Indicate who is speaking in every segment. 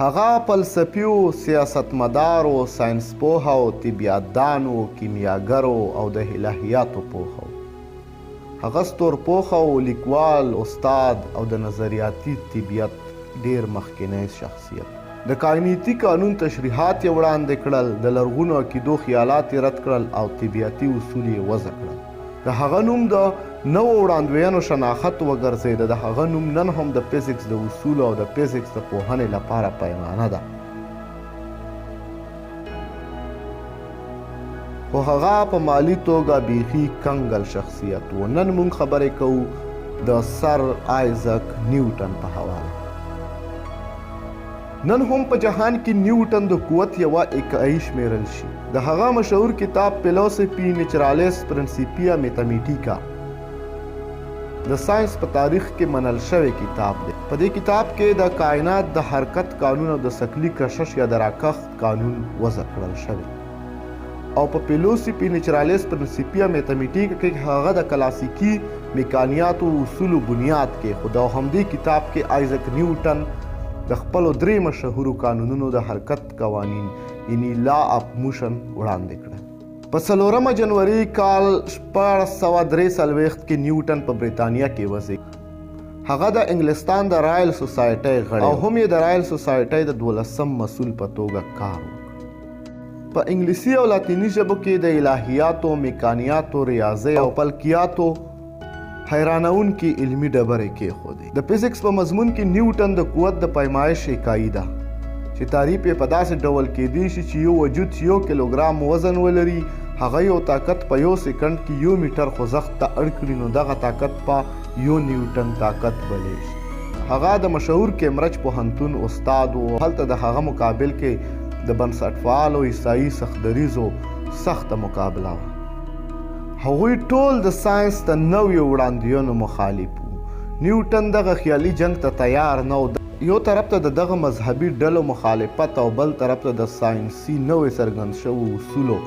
Speaker 1: هغه فلسفي و، سیاستمدار و، ساینسپوه و، طبیعتدان و، کیمیاګر و او د الهیاتو پوه و. هغه ستورپوه و، لیکوال، استاد او د نظریاتي طبیعت ډېر مخکنی شخصیت و. د کاینیتي قانون تشریحات یې وړاندې کړل، د لرغونو عقیدو خیالات یې رد کړل او طبیعتي اصول یې وضع کړل. د هغه نوم د نوو وړاندوینو شناخت وګرځېده، د هغه نوم نن هم د فزکس د اصولو او د فزکس د پوهنې لپاره پیمانه ده. خو هغه په مالي توګه بیخي کنګل شخصیت و. نن موږ خبرې کوو د سر آیزک نیوټن په حواله. نن هم په جهان کې نیوټن د قوت یوه اکایي شمیرل شي. د هغه مشهور کتاب فلسفي نچرالیس پرنسیپیا میتامیټیکا د ساینس په تاریخ کې منل شوی کتاب دی. په دې کتاب کې د کائنات د حرکت قانون او د ثقلي کشش یا د راکښت قانون وضع کړل شوی او په فلسفي نچرالیس پرنسیپیا میتامیټیکا کې هغه د کلاسیکي میکانیاتو اصولو بنیاد کېښود او همدې کتاب کې آیزک نیوټن د خپلو درې مشهورو قانونونو د حرکت قوانین یعنی لا اف موشن وړاندې کړل. په څلورمه جنوري کال 1643 کې نیوټن په بریتانیا کې وزېږېد. هغه د انګلستان د رایل سوسایټۍ غړی او هم یې د رایل سوسایټۍ د دولسم مسول په توګه کار وکړ. په انګلیسي او لاتیني ژبو کې د الهیاتو، میکانیاتو، ریاضۍ او فلکیاتو حیرانونکې علمي ډبرې کېښودې. د فزکس په مضمون کې نیوټن د قوت د پیمایش اکایي ده چې تعریف یې په داسې ډول کېدی شي چې یو وجود چې یو کیلوګرام وزن ولري هغه یو طاقت په یو سیکنډ کې یو میټر خوځښت ته اړ کړي نو دغه طاقت په یو نیوټن طاقت بلی شي. هغه د مشهور کیمرج پوهنتون استاد و، هلته د هغه مقابل کې د بنسټفعالو عیسايي سختدریځو سخته مقابله وه. هغوی ټول د ساینس د نویو وړاندوینو مخالف وو. نیوټن دغه خیالي جنګ ته تیار نه و. یو طرف ته د دغه مذهبي ډلو مخالفت او بل طرف ته د ساینسي نوې څرګند شوو اصولو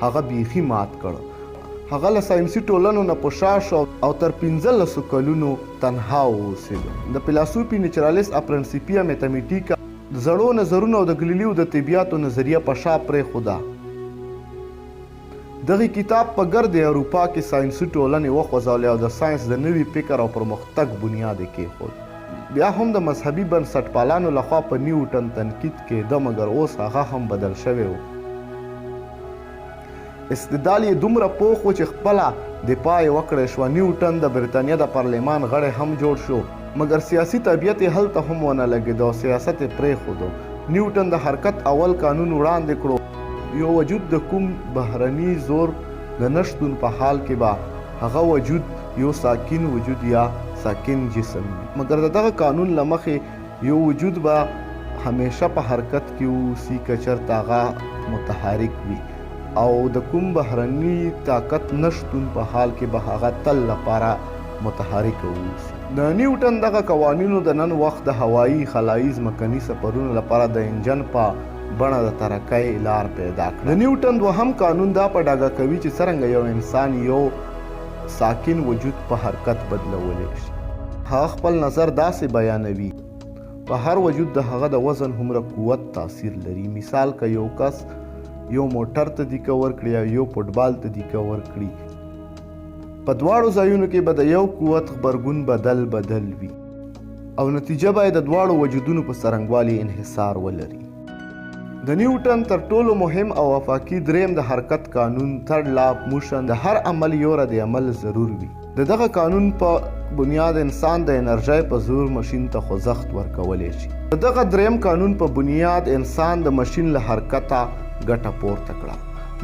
Speaker 1: هغه بیخي مات کړ. هغه له ساینسي ټولنو نه په شا شو او تر پنځلسو کلونو تنها واوسېده. د فیلاسوفي نچرالیس اپرنسیپیا میتامیټیکا د زړو نظرونو او د ګلیلیو د طبیعاتو نظریه په شا پرېښوده. دغې کتاب په ګردې اروپا کې ساینسي ټولنې وخوځولې او د ساینس د نوي فکر او پرمختګ بنیاد یې کېښود. بیا هم د مذهبي بنسټپالانو لخوا په نیوټن تنقید کېده، مګر اوس هغه هم بدل شوی و. استدلال یې دومره پوخ و چې خپله دفاع یې وکړای شوه. نیوټن د بریتانیا د پارلمان غړی هم جوړ شو، مګر سیاسي طبیعت یې هلته هم ونه لګېده او سیاست یې پرېښود. نیوټن د حرکت اول قانون وړاندې کړو. یو وجود د کوم بهرني زور د نه شتون په حال کې به هغه وجود یو ساکن وجود یا ساکن جسم وي. مګر د دغه قانون له مخې یو وجود به همیشه په حرکت کې واوسي که چېرته هغه متحرک وي او د کوم بهرني طاقت نه شتون په حال کې به هغه تل لپاره متحرک واوسي. د نیوټن دغه قوانینو د نن وخت د هوایي، خلایي، ځمکني سفرونو لپاره د انجن په بڼه د ترقۍ لار پیدا کړه. د نیوټن دوهم قانون دا په ډاګه کوي چې څرنګه یو انسان یو ساکن وجود په حرکت بدلولی شي. هغه خپل نظر داسې بیانوي، په هر وجود د هغه د وزن هومره قوت تاثیر لري. مثال که یو کس یو موټر ته دیکه ورکړي او یو فوټبال ته دیکه ورکړي، په دواړو ځایونو کې به د یو قوت غبرګون بدل بدل وي او نتیجه به یې د دواړو وجودونو په څرنګوالي انحصار ولري. د نیوټن تر ټولو مهم او افاقي دریم د حرکت قانون، Third Law of Motion، د هر عمل یو رد عمل ضرور وي. د دغه قانون په بنیاد انسان د انرژۍ په زور ماشین ته خوځښت ورکولی شي. د دغه دریم قانون په بنیاد انسان د ماشین له حرکته ګټه پورته کړه.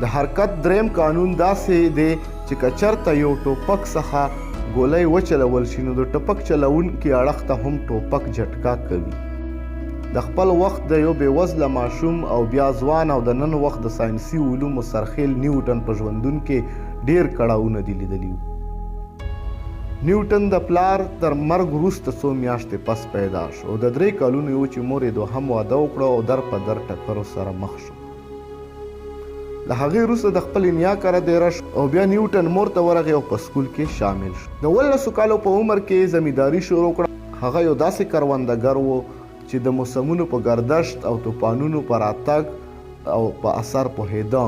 Speaker 1: د حرکت دریم قانون داسې دی چې که چرته یو ټوپک څخه ګولۍ وچلول شي نو د ټوپک چلوونکي اړخ ته هم ټوپک جټکا کوي. د خپل وخت د یو بې وزله ماشوم او بیا ځوان او د نن وخت د ساینسي علومو سرخیل نیوټن په ژوندون کې ډیر کړاوونه دي لیدلي وو. نیوټن د پلار تر مرګ وروسته څو میاشتې پس پیدا شو او د درې کلونو یې و چې مور یې دوهم واده وکړو او در په در ټکرو سره مخ شو. له هغې وروسته د خپلې نیا کره دېره شو او بیا نیوټن مور ته ورغی او په سکول کې شامل شو. د اوولسو کالو په عمر کې یې زمینداري شروع کړه. هغه یو داسې کروندګر و چې د موسمونو په ګردشت او توپانونو په راتګ او په اثر پوهېده،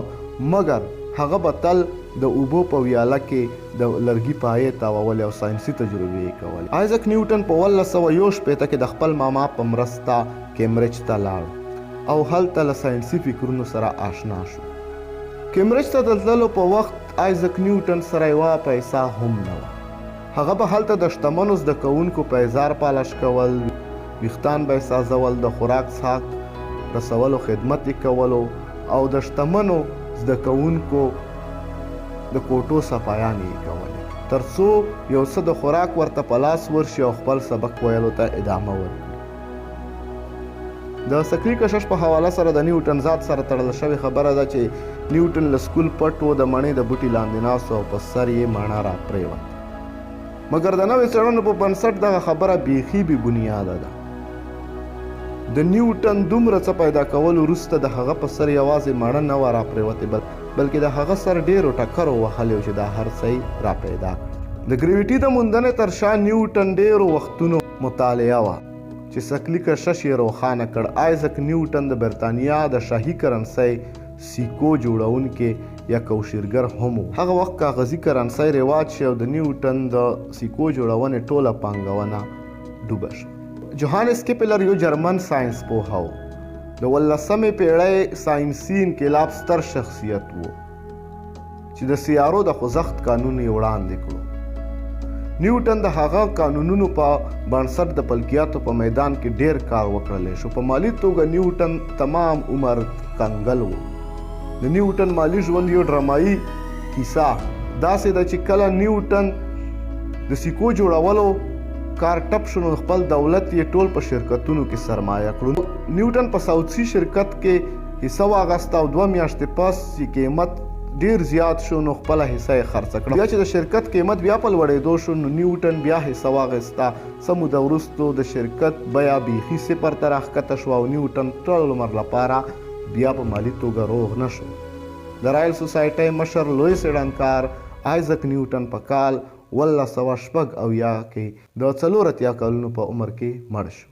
Speaker 1: مګر هغه به تل د اوبو په ویاله کې د لرګي پایې تاوولې او ساینسي تجربې یې کولې. آیزک نیوټن په 1761 کې د خپل ماما په مرسته کیمبرج ته لاړ او هلته له ساینسي فکرونو سره آشنا شو. کیمبرج ته د تللو په وخت آیزک نیوټن سره یوه پیسه هم نه وه. هغه به هلته د شتمنو زده کوونکو پیزار پالش کول، ویښتان به یې سازول، د خوراک څښاک رسولو خدمت یې کولو او د شتمنو زده کوونکو د کوټو صفایانې یې کولې، تر څو یو څه د خوراک ورته په لاس ورشي او خپل سبق ویلو ته ادامه ورکړي. د ثقلي کشش په حواله سره د نیوټن ذات سره تړل شوې خبره ده چې نیوټن له سکول پټ و، د مڼې د بوټي لاندې ناست و او په سر یې مڼه راپرېوته. مګر د نوې څېړنو په بنسټ دغه خبره بیخي بې بنیاده ده. د نیوټن دومره څه پیدا کولو وروسته د هغه په سر یوازې مڼه نه وه راپرېوتې، بلکې د هغه سر ډېرو ټکرو وهلی و چې دا هر څه یې راپیدا کړل. د ګریویټي د موندنې تر شا نیوټن ډېرو وختونو مطالعه وه چې ثقلي کشش یې روښانه کړ. آیزک نیوټن د برتانیا د شاهي کرنسۍ سیکو جوړونکی یا کوشیرګر هم و. هغه وخت کاغذي کرنسۍ رواج شي او د نیوټن د سیکو جوړونې ټوله پانګونه ډوبه شوه. جوهانس کیپلر یو جرمن ساینس پوه و، د 19مې پیړۍ ساینسي انقلاب ستر شخصیت و چې د سیارو د خوځښت قانون یې وړاندې کړو. نیوټن د هغه قانونونو په بنسټ د فلکیاتو په میدان کې ډیر کار وکړلی شو. په مالي توګه نیوټن تمام عمر کنګل و. د نیوټن مالي ژوند یو ډرامایي کیسه داسې ده چې کله نیوټن د سیکو جوړولو کار ټپ شو نو خپل دولت یې ټول په شرکتونو کې سرمایه کړو. نیوټن په ساوتسي شرکت کې حصه واغسته او 2 میاشتې پس چې قیمت ډیر زیات شو نو خپله حصه یې خرڅه کړه. بیا چې د شرکت قیمت بیا په لوړېدو شو نو نیوټن بیا حصه واخیسته. څه موده وروسته د شرکت بیه بیخي صفر ته راښکته شوه او نیوټن ټول عمر لپاره بیا په مالي توګه روغ نه شو. د رایل سوسایټۍ مشر لوی څېړنکار آیزک نیوټن په کال 1876 کې د 84 کلونو په عمر کې مړ شو.